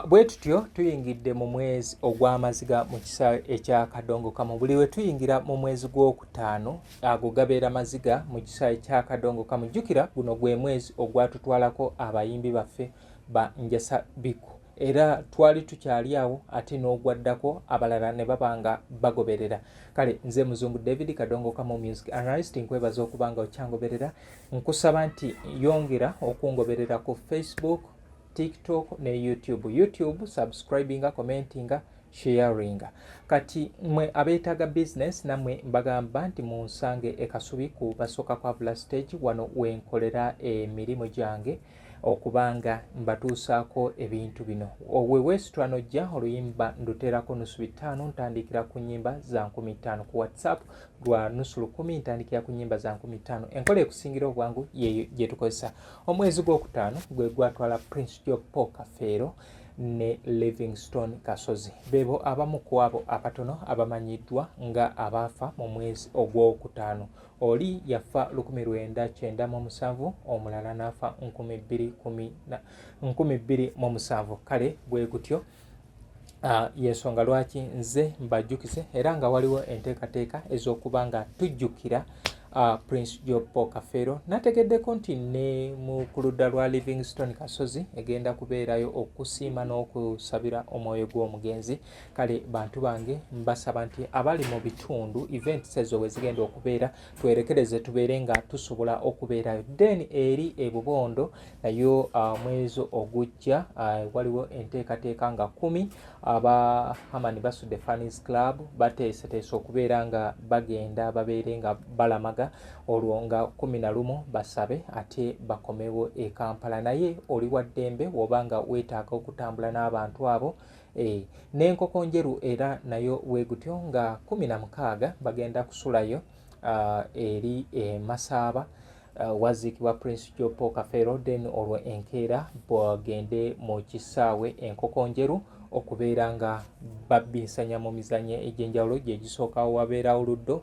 Bwe tutyo tuyingidde mu mwezi ogw'amaziga mu kisaawe ekya Kadongokamu. Buli lwe tuyingira mu mwezi gw'okutaano ago gabeera maziga mu kisaawe kya Kadongokamu. Jjukira guno gwe mwezi ogwatutwalako abayimbi baffe ba Njasa Biku era twali tukyali awo ate n'ogwaddako abalala ne baba nga bagoberera. Kale nze Muzungu David Kadongokamu Music Analyst nkwebaza okuba nga okyangoberera. Nkusaba nti yongera okungoberera ku Facebook, TikTok ne YouTube. YouTube subscribinga, commentinga, sharinga. Kati mwe abeetaaga business namwe mbagamba nti munsange e Kasubi ku basooka kwavula stage wano wenkolera emirimu gyange okubanga mbatuusaako ebintu bino. Weweesitula nojja oluyimba nduteerako nusu bitaano ntandikira ku nnyimba za 5000 ku WhatsApp lwa nusu lukumi ntandikira ku nnyimba za 5000. Enkola ekusingira obwangu yeeyo gye tukozesa. Omwezi gwokutaano gwe gwatwala Prince Joe Paul Kafeero ne Livingstone Kasozi. Beebo abamu ku abo abatono abamanyiddwa nga abaafa mu mwezi ogwokutaano. Oli yafa 1997, omulala n'afa 2017. Kale bwe gutyo yensonga lwaki nze mbajjukize era nga waliwo enteekateeka ez'okuba nga tujjukira Prince Jopo Kafeero. Nategeddeko nti ne mu ku ludda lwa Livingstone Kasozi egenda kubeerayo okusiima n'okusabira omwoyo gw'omugenzi. Kale bantu bange mbasaba nti abali mu bitundu events ezo we zigenda okubeera twerekereze tubeere nga tusobola okubeerayo. Then eri e Bubondo nayo mwezi ogujja waliwo enteekateeka nga 10 aba Herman Basudde Fans Club bateeseteese okubeera nga bagenda babeere nga balamaga olwo nga 11 basabe ate bakomewo e Kampala. Naye oli wa ddembe bw'oba nga weetaaga okutambula n'abantu abo n'enkoko njeru era nayo weegutyo nga 16 bagenda kusulayo eri e Masaaba waziikibwa Prince Jopo Kafeero, then olwo enkeera bagende mu kisaawe enkoko njeru okubeera nga babbinsanya mu mizannyo egy'enjawulo gye gisookawo. Wabeerawo luddo,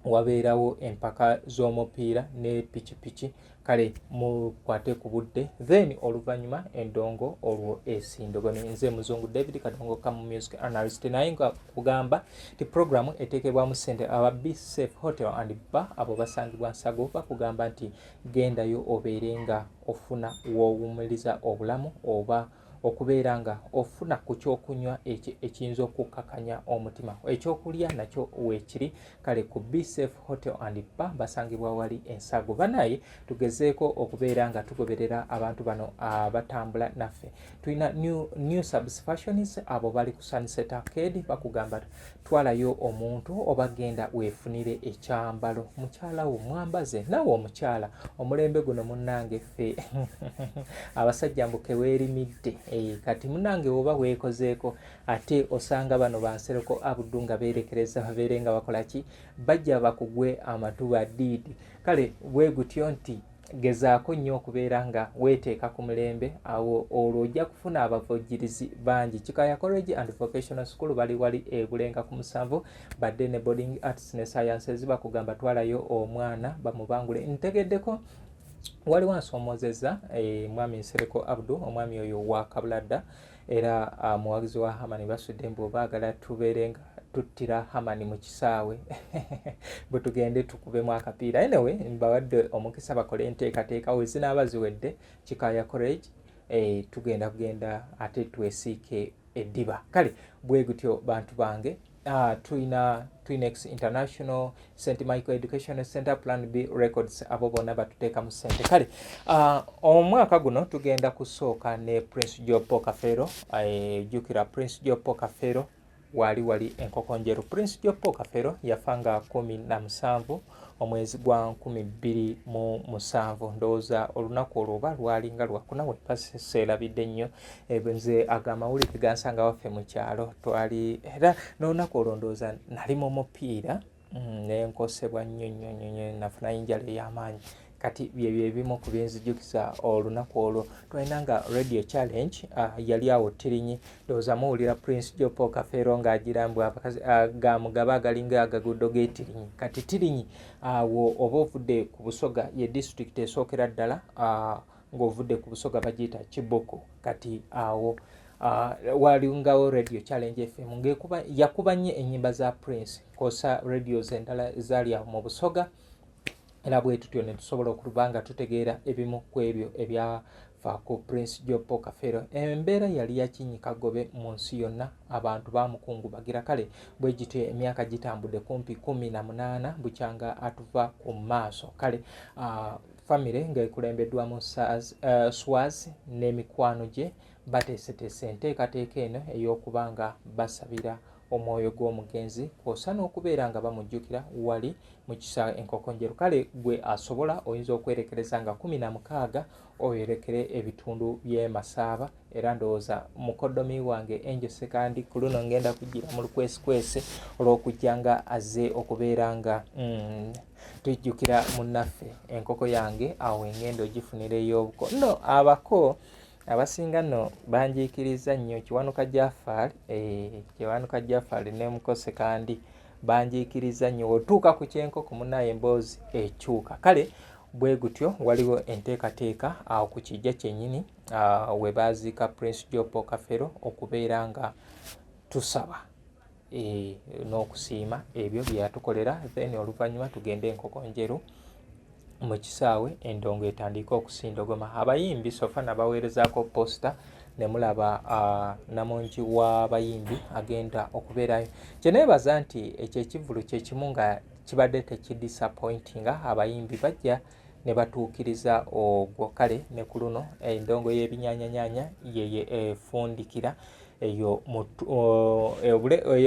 wabeerawo empaka z'omupiira ne pikipiki. Kale mukwate ku budde, then oluvannyuma endongo olwo esindogome. Nze Muzungu David Kadongo Kamu Music Analyst, naye nga kugamba nti programu eteekebwamu ssente aba Be Safe Hotel and Bar, abo basangibwa Nsago, bakugamba nti gendayo obeere nga ofuna w'owummuliza obulamu oba okubeera nga ofuna ku kyokunywa ekiyinza okukkakanya omutima. Ekyokulya nakyo weekiri. Kale ku Be Safe Hotel and Bar basangibwa wali Ensago. Banaye tugezeeko okubeera nga tugoberera abantu bano abatambula naffe. Tulina New Subs Fashions, abo bali ku Sunset Arcade, bakugamba twalayo omuntu oba genda weefunire ekyambalo mukyala wo mwambaze naawe omukyala. Omulembe guno munnange ffe abasajja mbu keweerimidde. Kati munnange oba weekozeeko ate osanga bano bansereko Abdu nga beerekereza babeere nga bakola ki, bajja bakugwe amatu badiidi. Kale bwe gutyo nti gezaako nnyo okubeera nga weeteeka ku mulembe awo olwo ojja kufuna abavujjirizi bangi. Kikaya College and Vocational School bali wali e Bulenga ku 7 badde ne boarding arts ne sciences, bakugamba twalayo omwana bamubangule. Ntegeddeko waliwo ansoomozezza mwami Nsereko Abdu, omwami oyo wa Kabuladda era muwagizi wa Herman Basudde, mbu baagala tubeere nga tuttira Herman mu kisaawe bwe tugende tukubemu akapiira. Anyway, mbawadde omukisa bakole enteekateeka we zinaaba ziwedde Kikaya College tugenda kugenda ate twesiike eddiba. Kale bwe gutyo bantu bange. Tulina Twinex International, St Michael Education Center, Plan B Records, abo bonna batuteekamu ssente. Kale omwaka guno tugenda kusooka ne Prince Jopo Kafeero. Jjukira Prince Jopo Kafeero wali wali enkoko njeru. Prince Jopo Kafeero yafa nga 17 omwezi gwa 2007. Ndowooza olunaku olwo oba lwali nga lwakuna wepaseerabidde nnyo. Nze ago amawulire gansanga waffe mu kyalo twali, era n'olunaku olwo ndowooza nali mu mupiira nenkosebwa nnyo nnyo nnyo nnyo, nafuna injala ey'amaanyi. Kati byebyo ebimu ku byenzijukiza olunaku olwo. Twalina nga radio challenge yali awo Tirinyi. Ndowooza muwulira Prince Jopo Kafeero ng'agira mbu abakazi gamugaba agalinga agaguddo g'etirinyi. Kati Tirinyi awo oba ovudde ku Busoga, ye disitulikiti esookera ddala ng'ovudde ku Busoga, bagiyita Kiboko. Kati awo Walingawo Radio Challenge FM ng'ekuba, yakuba nnyo ennyimba za Prince kwosa radios endala ezaali awo mu Busoga, era bwe tutyo ne tusobola okuba nga tutegeera ebimu ku ebyo ebyafa ku Prince Jopo Kafeero. Embeera yali yakinyika gobe mu nsi yonna, abantu bamukungubagira. Kale bwe gityo emyaka gitambudde kumpi 18 bukyanga atuva ku maaso. Kale famire ng'ekulembeddwamu Swaz n'emikwano gye bateeseteese enteekateeka eno ey'okuba nga basabira omwoyo gw'omugenzi kwosa n'okubeera nga bamujjukira wali mu kisaawe Enkoko Njeru. Kale gwe asobola oyinza okwerekereza nga 16 oyerekere ebitundu by'e Masaaba. Era ndowooza mukoddomi wange Angel Sekandi ku luno ngenda kugira mu lukwesikwesi olw'okujja nga azze okubeera nga tujjukira munnaffe. Enkoko yange awo engenda ogifunira ey'obuko nno abako abasinga nno banjiikiriza nnyo. Kiwanuka Jafar, Kiwanuka Jafar ne muko Sekandi banjiikiriza nnyo. Otuuka ku kyenkoko munnaye emboozi ekyuka. Kale bwe gutyo waliwo enteekateeka awo ku kijja kyennyini we baaziika Prince Jopo Kafeero okubeera nga tusaba n'okusiima ebyo bye yatukolera, then oluvannyuma tugende Enkoko Njeru mu kisaawe endongo etandike okusindogoma. Abayimbi sofa nabaweerezaako poster ne mulaba namungi w'abayimbi agenda okubeerayo. Kye neebaza nti ekyo ekivvulu kye kimu nga kibadde tekidisappointinga, abayimbi bajja ne batuukiriza ogwo. Kale ne ku luno endongo y'ebinyaanyanyaanya yeye efundikira eyo.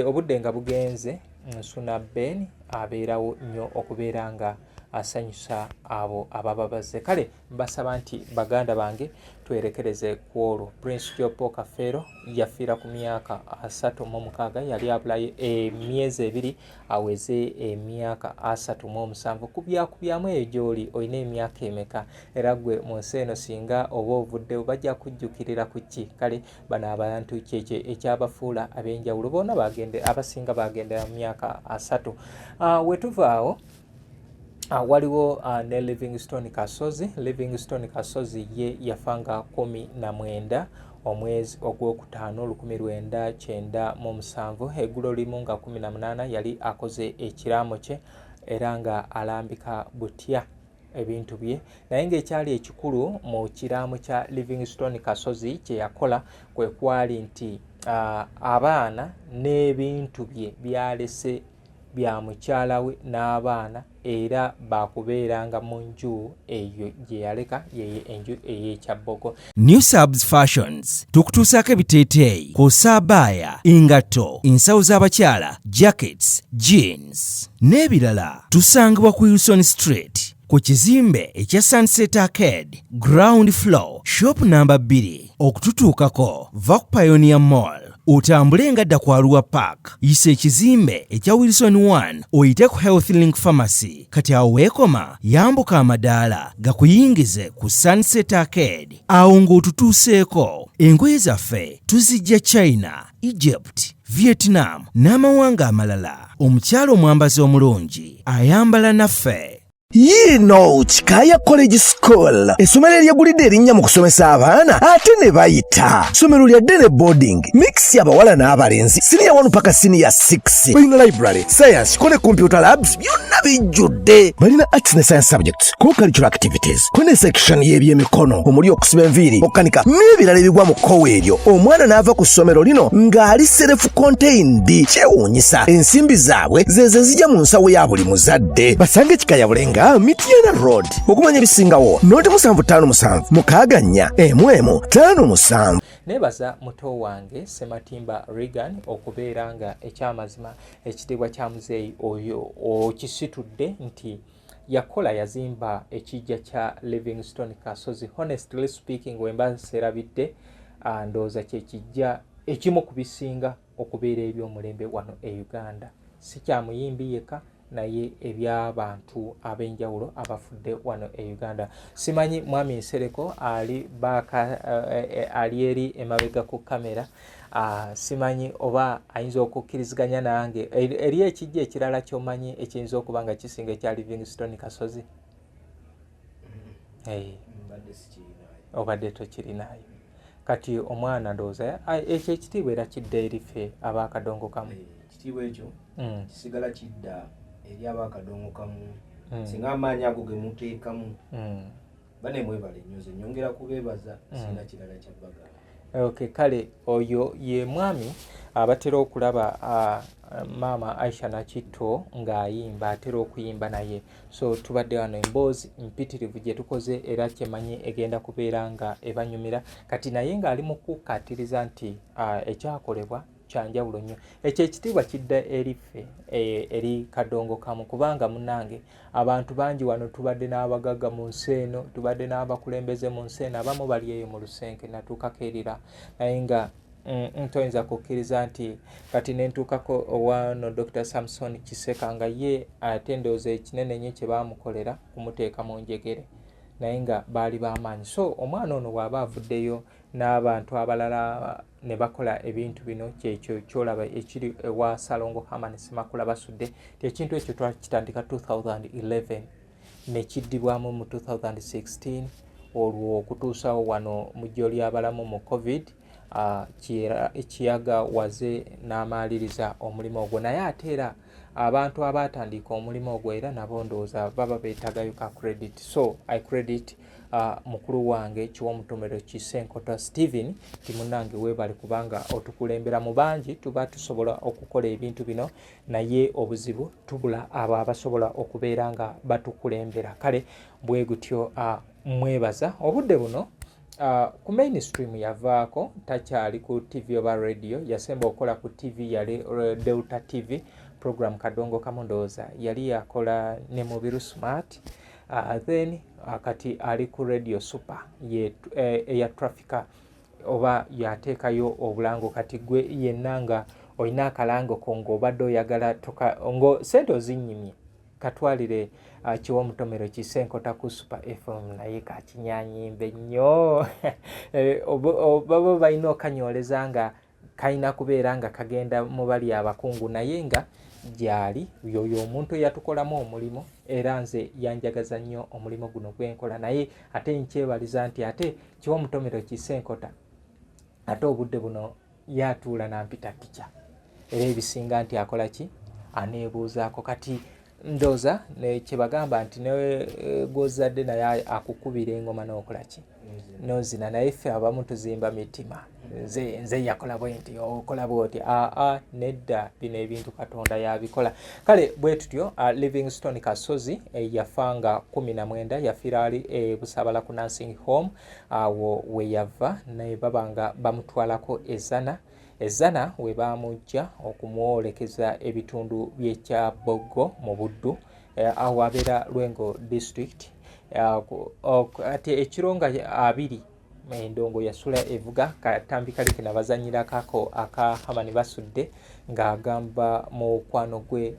Obudde nga bugenze, Nsuna Ben abeerawo nnyo okubeera nga asanyusa abo ababa bazze. Kale mbasaba nti baganda bange twerekereze ku olwo. Prince Jopo Kafeero yafiira ku myaka 36, yali abulayo emyezi 2 aweze emyaka 37. Kubyakubyamu eyo gy'oli, olina emyaka emeka? Era gwe mu nsi eno singa oba ovuddewo bajja kujjukirira ku ki? Kale bano abantu kyekyo ekyabafuula ab'enjawulo, bonna bagende, abasinga bagendera mu myaka 30. Wetuva awo waliwo ne Livingstone Kasozi. Livingstone Kasozi ye yafa nga 19 omwezi ogwokutaano 1997, eggulo limu nga 18. Yali akoze ekiraamo kye era nga alambika butya ebintu bye, naye ng'ekyali ekikulu mu kiraamo kya Livingstone Kasozi kye yakola kwe kwali nti abaana n'ebintu bye byalese bya mukyala we n'abaana, era bakubeeranga mu nju eyo gye yaleka, yeye enju ey'ekyabbogo. New Subs Fashions tukutuusaako ebiteeteeyi kw'ossa abaaya, engatto, ensawo z'abakyala, jackets, jeans n'ebirala. Tusangibwa ku Wilson Street ku kizimbe ekya Sunset Arcade, ground floor, shop number 2. Okututuukako, va ku Pioneer Mall otambule nga dda ku Arua Park, yisa ekizimbe ekya Wilson 1 oyite ku Health Link Pharmacy. Kati awo weekoma, yambuka amadaala gakuyingize ku Sunset Arcade. Awo ng'otutuuseeko. Engoye zaffe tuzijja China, Egypt, Vietnam n'amawanga amalala. Omukyala omwambazi omulungi ayambala naffe. Yiino Kikaaya College School, essomero eryegulidde erinnya mu kusomesa abaana ate ne bayita. Ssomero lya day ne boarding mix, abawala n'abalenzi, siniya 1 paka siniya 6. Balina library, science ko ne computer labs, byonna bijjudde. Balina arts ne science subjects, co-curricular activities, ko ne section y'ebyemikono omuli okusiba enviiri, okukanika n'ebirala ebigwa mu kkowa eryo. Omwana n'ava ku ssomero lino ng'ali self contained. Kyewuunyisa, ensimbi zaabwe zezo ezijja mu nsawo ya buli muzadde. Basange Kikaya Bulenga, Mityana Road. Okumanya ebisingawo, noti 757 64 11 57. Neebaza muto wange Sematimba Regan okubeera nga ekyamazima ekitiibwa kya muzeeyi oyo okisitudde nti yakola, yazimba ekijja kya Livingstone Kasozi. Honestly speaking, wemba serabidde, ndowooza kyekijja ekimu ku bisinga okubeera ebyomulembe wano e Uganda, si kya muyimbi yekka naye ebyabantu ab'enjawulo abafudde wano e Uganda. Simanyi mwami Nsereko ali baaka ali eri emabega ku kamera, simanyi oba ayinza okukkiriziganya nange. Eri ekijja ekirala kyomanyi ekiyinza okuba nga kisinga ekya Livingstone Kasozi? Hey. Obadde tokirinayo. Kati omwana ndowooza ekyo ekitiibwa era kidda eri ffe ab'akadongo kamu. Eh, ekitiibwa ekyo kisigala kidda eri ab'akadongo kamu. Singa amaanyi ago ge muteekamu, bane mwebale nnyo, nze nyongera kubeebaza, sirina kirala kya bagamba. Okay, kale oyo ye mwami abatera okulaba maama Aisha Nakitto ng'ayimba, atera okuyimba naye. So tubadde wano emboozi mpitirivu gye tukoze era kyemanyi egenda kubeera nga ebanyumira kati, naye ng'ali mu kukkaatiriza nti ekyakolebwa kyanjawulo nnyo. Ekyo ekitiibwa kidda eri ffe, eri kadongo kamu, kubanga munnange abantu bangi wano tubadde n'abagagga mu nsi eno, tubadde n'abakulembeze mu nsi eno, abamu bali eyo mu lusenke natuukako erira, naye nga toyinza kukkiriza nti kati nentuukako owano Dr Samson Kiseka nga ye ate ndowooza ekinene nnyo kye baamukolera kumuteeka mu njegere, naye nga baali b'amaanyi. So omwana ono bw'aba avuddeyo n'abantu abalala ne bakola ebintu bino, kyekyo kyolaba ekiri ewa Ssalongo Herman Ssemakula Basudde, ti ekintu ekyo twakitandika 2011 nekiddibwamu mu 2016, olwo okutuusawo wano mu jjo ly'abalamu mu COVID, Kiyaga waze n'amaaliriza omulimu ogwo. Naye ate era abantu abaatandika omulimu ogwo era nabo ndowooza baba beetagayo ka credit. So I credit mukulu wange Kiwomutomero Kisenkota Steven ti munnange weebale, kubanga otukulembera mu bangi. Tuba tusobola okukola ebintu bino, naye obuzibu tubula abo abasobola okubeera nga batukulembera. Kale bwe gutyo, mwebaza obudde buno. Ku mainstream yavaako, takyali ku TV oba radio. Yasemba okukola ku TV yali Delta TV program Kadongo Kamu, ndowooza yali yakola ne Mubiru Smart. Then kati ali ku Radio Super ye eya Traffica, oba yateekayo obulango. Kati gwe yenna nga olina akalango ko ng'obadde oyagala ngo sente ozinnyimye, katwalire Kiwa Omutomero Kisenkota ku Super FM, naye kakinyanyimbe nnyo. Eh, baba balina okanyooleza nga kalina kubeera nga kagenda mu bali abakungu, naye nga gyali yoyo omuntu eyatukolamu omulimu, era nze yanjagaza nnyo omulimu guno gwenkola. Naye ate nkyebaliza nti ate Kiwa Omutomero Kisenkota ate obudde buno yatuula nampita tica, era ebisinga nti akola ki, aneebuuzaako. Kati ndowooza kyebagamba nti gwozadde naye akukubira engoma n'okola ki, nozina. Naye ffe abamu tuzimba mitima, nze yakola bwe nti, okola bwoti, aa nedda, bino ebintu Katonda yabikola. Kale bwe tutyo, Livingstone Kasozi yafa nga 19, yafiira ali Busabala ku nursing home. Awo we yava ne baba nga bamutwalako Ezana. Ezana we bamujja okumwolekeza ebitundu by'Ekyaboggo mu Buddu, awo abeera Lwengo district. Ati ekiro nga 20 endongo yasula evuga katambi kali kenabazanyirako ako aka Hamani Basudde ng'agamba mukwano gwe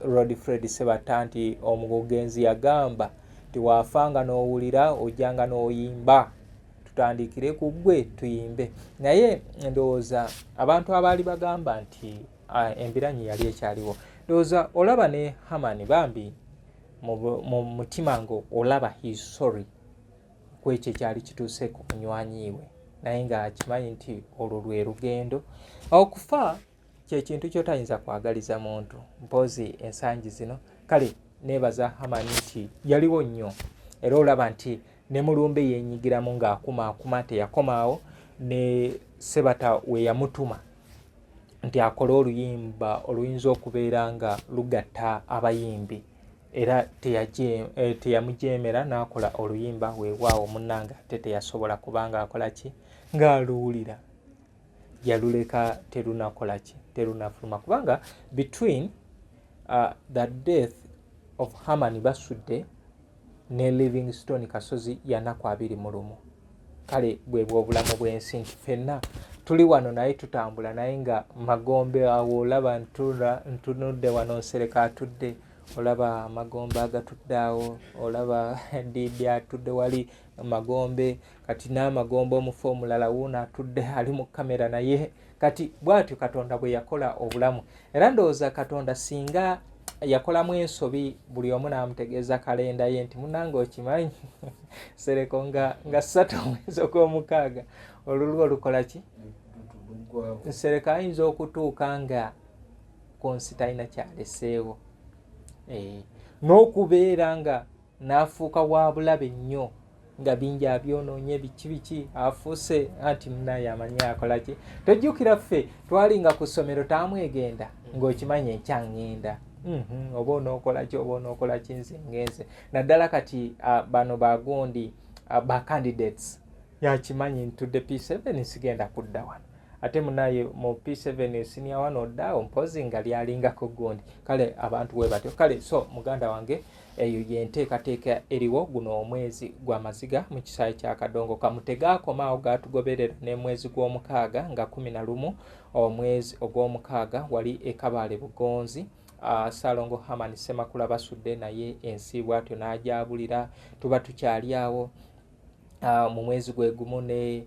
Rodfred Sebatta nti omugenzi yagamba nti waafanga n'owulira ojjanga n'oyimba, tutandikire ku ggwe tuyimbe. Naye ndowooza abantu abaali bagamba nti embiranyi yali ekyaliwo, ndowooza olaba ne Hamani bambi mu mutima nga olaba he sorry ku ekyo ekyali kituuse ku munywanyi we, naye ng'akimanyi nti olwo lwe lugendo. Okufa kyekintu kyotayinza kwagaliza muntu, mpozi ensangi zino. Kale neebaza Hamani nti yaliwo nnyo, era olaba nti ne mulumbe yenyigiramu ng'akumaakuma, teyakomaawo ne Sebata we yamutuma nti akole oluyimba oluyinza okubeera nga lugatta abayimbi, era teyamujeemera n'akola oluyimba. Weewaawo munnange ate teyasobola kubanga akola ki ng'aluwulira, yaluleka terunakola ki, terunafuluma, kubanga between the death of Hamani Basudde ne Livingstone Kasozi yanaku 21. Kale bwe bwobulamu bw'ensi nti ffenna tuli wano naye tutambula, naye nga magombe awo olaba ntunudde wano, Nsereka atudde, olaba amagombe agatudde awo, olaba Didi atudde wali magombe, kati n'amagombe omufu omulala wuuno atudde ali mu kamera naye. Kati bw'atyo Katonda bwe yakola obulamu, era ndowooza Katonda singa yakolamu ensobi buli omu n'amutegeeza kalenda ye nti munange okimanyi Sereko nga 3 omwezi ogw'omukaaga Olulwo olukola ki? Nsereko ayinza okutuuka nga ku nsi talina kyaleseewo, n'okubeera nga n'afuuka wa bulabe nnyo, nga bingi abyonoonye, biki biki, afuuse anti munaye amanyi akola ki. Tojjukira ffe twalinga ku ssomero taamwegenda ng'okimanyi enkya ŋŋenda, oba onookola ki, oba onookola ki, nze ngenze. Naddala kati bano bagundi, ba candidates, yakimanyi ntudde P7, sigenda kudda wano. Ate munaye mu P7 senior 1 oddaawo mpozi nga lyalingako gundi. Kale abantu we batyo. Kale so muganda wange, eyo yenteekateeka eriwo guno omwezi gw'amaziga mu kisaawe kya Kadongo Kamu. Tegaakomaawo, gaatugoberera n'emwezi gw'omukaaga nga 11 omwezi ogw'omukaaga, wali e Kabaale Bugonzi, Ssalongo Herman Ssemakula Basudde naye ensi bw'atyo n'agyabulira. Tuba tukyali awo, mu mwezi gwe gumu ne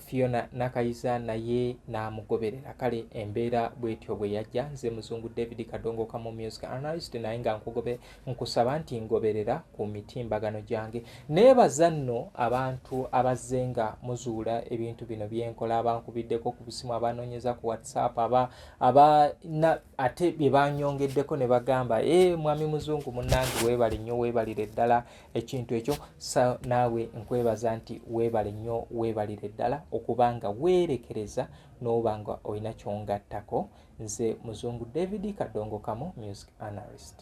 Fiona Nakayiza naye n'amugoberera. Kale embeera bwetyo bwe yajja. Nze Muzungu David Kadongo Kamu, music analyst, naye nga nkugobe nkusaba nti ngoberera ku mitimbagano gyange. Neebaza nno abantu abazze nga muzuula ebintu bino byenkola, abankubiddeko ku busimu, abanoonyeza ku WhatsApp, aba abana ate bye banyongeddeko ne bagamba, e mwami Muzungu munnange, weebale nnyo, weebalire ddala ekintu ekyo. Sa naawe nkwebaza nti weebale nnyo, weebalire ddala okuba nga weerekereza n'oba nga olina kyongattako. Nze Muzungu David Kadongo Kamu, music analyst.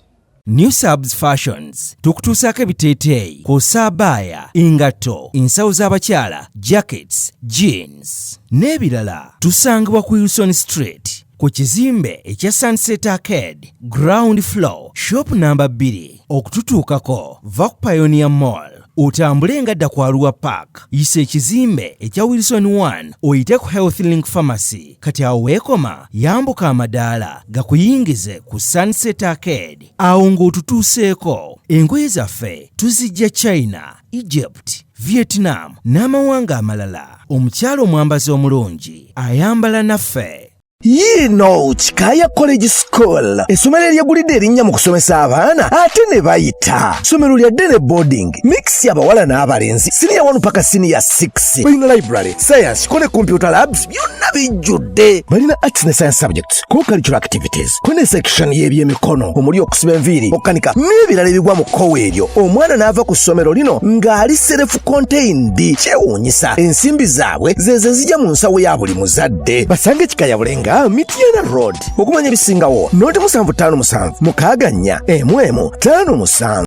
New Subs Fashions tukutuusaako ebiteeteeyi kw'ossa abaaya, engatto, ensawo z'abakyala, jackets, jeans n'ebirala. Tusangibwa ku Wilson Street ku kizimbe ekya Sunset Arcade, ground floor, shop number 2. Okututuukako, va ku Pioneer Mall otambule nga dda ku Arua Park, yisa ekizimbe ekya Wilson 1, oyite ku Health Link Pharmacy. Kati awo weekoma, yambuka amadaala gakuyingize ku Sunset Arcade. Awo ng'otutuuseeko. Engoye zaffe tuzijja China, Egypt, Vietnam n'amawanga amalala. Omukyala omwambazi omulungi ayambala naffe. Yiino Kikaaya College School, essomero eryegulidde erinnya mu kusomesa abaana ate ne bayita. Ssomero lya day ne boarding mix, abawala n'abalenzi, siniya 1 paka siniya 6. Balina library, science ko ne computer labs, byonna bijjudde. Balina arts ne science subjects, co-curricular activities, ko ne section y'ebyemikono omuli okusiba enviiri, okukanika n'ebirala ebigwa mu kkowa eryo. Omwana n'ava ku ssomero lino ng'ali self contained. Kyewuunyisa, ensimbi zaabwe zezo ezijja mu nsawo ya buli muzadde. Basange Kikaya Bulenga, Mityana Road. Okumanya ebisingawo, noti 757 64 11 57.